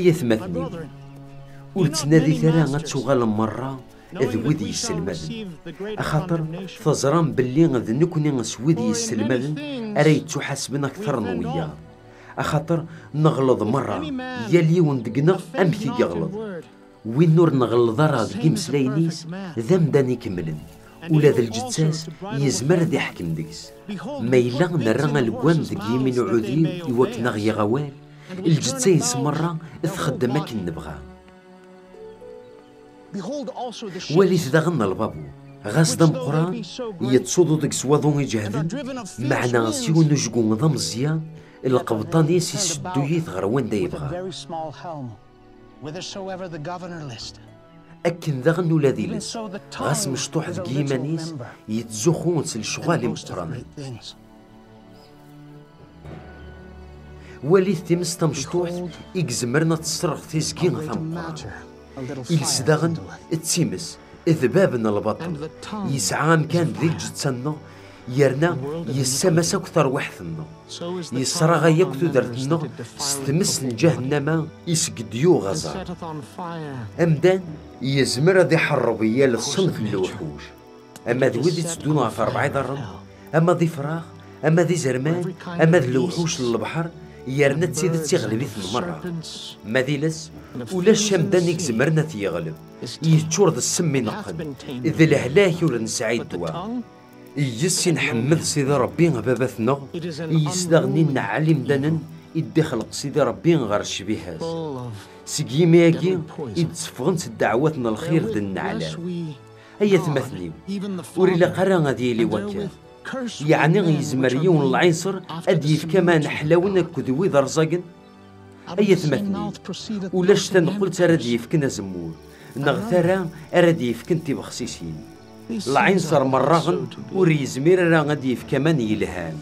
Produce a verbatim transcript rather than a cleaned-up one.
Ay atmaten-iw, ur ttnadit ara ad tuɣalem merra d wid yesselmaden, axaṭer teẓram belli d nekkni s wid yesselmaden ara yettuḥasben akter n wiyaḍ. Axaṭer neɣleḍ merra, yal yiwen deg-neɣ amek i yeɣleḍ. Win ur nɣelleḍ ara deg imeslayen-is, d amdan ikemlen. Ula d lǧetta-s yezmer ad iḥkem deg-s. Ma yella nerra aleggam deg yimi n uɛudiw i wakken aɣ-yaɣ awal, lǧetta-ines merra txeddem akken nebɣa. Walit daɣen lbabur, ɣas d ameqqran, yettsuḍu deg-s waḍu iǧehden, meɛna s yiwen n ujgu d ameẓyan, lqebṭan-is iseddu-yit ɣer wanda yebɣa. Akken daɣen ula d iles, ɣas mecṭuḥ deg yiman-is, yettzuxxu s lecɣal imeqqranen. Walit times tamecṭuḥt i izemren ad tesserɣ tiẓgi tameqqrant. Iles daɣen d times, d bab n lbaṭel. Yesɛa amkan di lǧetta-nneɣ, yerna yessamas akk tarwiḥt-nneɣ. Yesraɣay akk tudert-nneɣ s tmes n ǧahennama i seg d-yuɣ aẓar. Amdan yezmer ad iḥerreb yal ṣṣenf n lewḥuc, ama d wid itteddun ɣef rebɛa iḍarren, ama d ifrax, ama d izerman, ama d lewḥuc n lebḥer, yerna d tidet iɣleb-iten merra. Ma d iles, ulac amdan i izemren ad t-yeɣleb. Yeččur d ssem ineqqen, d lehlak ur nesɛi ddwa. Yes i nḥemmed Sidi Ṛebbi Baba-tneɣ, yes daɣen i nneɛɛel imdanen i d-ixleq Sidi Ṛebbi ɣer ccbiha-s. Seg yimi-agi i d-tteffɣent ddeɛwat n lxir d nneɛlat. Ay atmaten-iw, ur ilaq ara ad yili wakka. Yeɛni yezmer yiwen n lɛinṣer ad d-yefk aman ḥlawen akked wid rẓagen? Ay atmaten-iw, ulac tanqult ara d-yefken azemmur, neɣ tara ara d-yefken tibexsisin. Lɛinṣer merraɣen ur yezmir ara ad d-yefk aman yelhan.